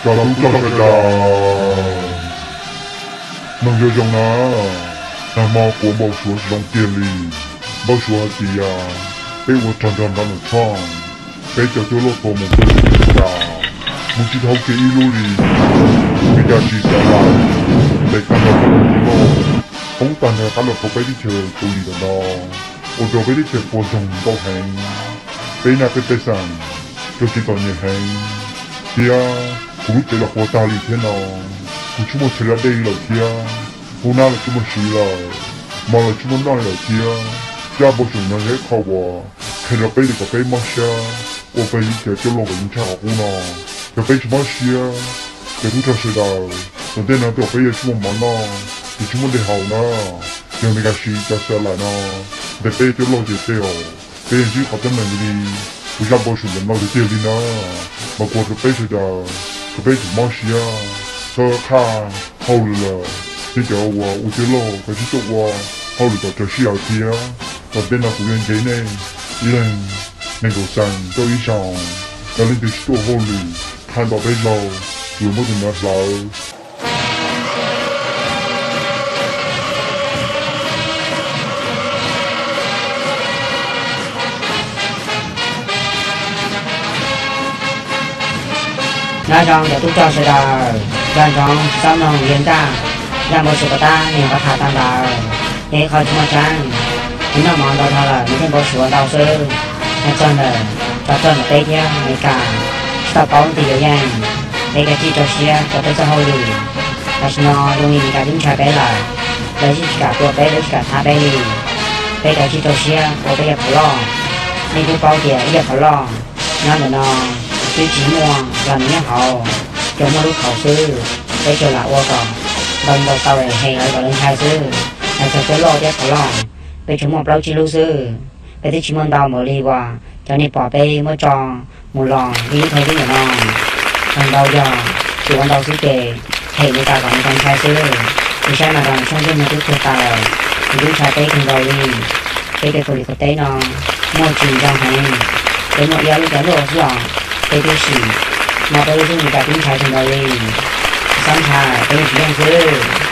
Cov tub rog sawv daws, mloog zoo zoo na, nag hmo kuv ua npau suav zoo tiag li. Npau suav hais tias peb ua rog nrog Donald Trump, peb cov cuab loj tua mus peb ua li cas mus tsis dhau kiag ib lub li. Meskas tsis xav lawm, ntes tag nrho peb cov cuab loj, poob tag nrho qab los rau peb teb chaws Kaus Lim ntawm no, ua rau peb teb chaws puas tsoog nkauj heev. Peb naj peb pej xeem rau tsis txom nyem heev, thiab kuv lub tsev los puas tag li thiab no. Kuv tsis muaj chaw da dej li lawm thiab, hub nab los tsis muaj siv lawm, mov los tsis muaj noj li lawm thiab. Zaj npau suav no yog ib qho uas qhia rau peb li kom peb mob siab, ua peb li cov cuab loj kom yeej tshaj qhov qub no. Yog peb tsis mob siab, cov tub rog sawv daws, tom ntej no tej zaum peb yuav tsis muaj mov noj, yuav tsis muaj dej haus na. Yog Meskas siv cov xa lais no ntes peb cuab loj ces tej zaum peb yeej ntsib qhov teeb meem li kuv zaj npau suav ntawm no tiag tiag li na. Mas kuv hais rau peb sawv daws kom peb tsum mob siab, txhob qhaj hauj lwm lawm. Nej cov uas ua cuab loj kav tsij tuaj ua hauj lwm kom raws sij hawm thiab. Tom ntej no kuv yuav nce nej ib leeg nees nkaum xees rau ib xyoos, yog leej twg tsis tuaj ua hauj lwm qhaj nto peb zaug, kuv yuav muab tus ntawd hlawv. Nyob zoo cov tub rog sawv daws, nco ntsoov tsis txhob mloog Liab Ntaj zaj npau suav puas tab nws qhov tham tag ntawd, yog ib qho tsis muaj tseeb. Nws noj mov ntau dhau lawm nws thiaj npau suav ntau xwb. Hais txog ntawm cov rog ntawm peb thiab Meskas tsis tau paub leej twg yuav yeej. Peb kav tsij rau siab rau peb txoj hauj lwm. Tam sim no zoo li Meskas twb ntshai peb lawm, lawv yeej tsis kam tua peb, lawv tsis kam thab peb li. Peb kav tsij rau siab ua peb yawg phom loj. Nej twb paub tias ib yawg phom loj nyob ntawm no twb tsis muaj los nws nyob hauv, tsuas muaj lub khaus xwb. Peb tsuas lam ua kom ntau ntau tau hem lawv kom lawv ntshai xwb. Hais txog cuab loj thiab phom loj, peb tsuas muaj plaub tsib lub xwb. Peb twb tsis muaj ntau npaum li uas cov nej pom peb muab tso mus los ib lub thaj ib lub ntawm no. Txog ntau yog tus ua ntau xwb ces hem Meskas kom Meskas ntshai xwb. Kuv saib mas Donald Trump twb nws twb tuag tas lawm, nws twb ntshai peb kawg nkaus li. Peb cov Kaus Lim qaum teb no muaj tsis zoo heev, peb muaj ib ob lub cov luaj xwb os. Peb twb sim no peb lub xwb Meskas twb ntshai kawg nkaus li. Tsis txhob ntshai, peb yeej tsis yeej xwb.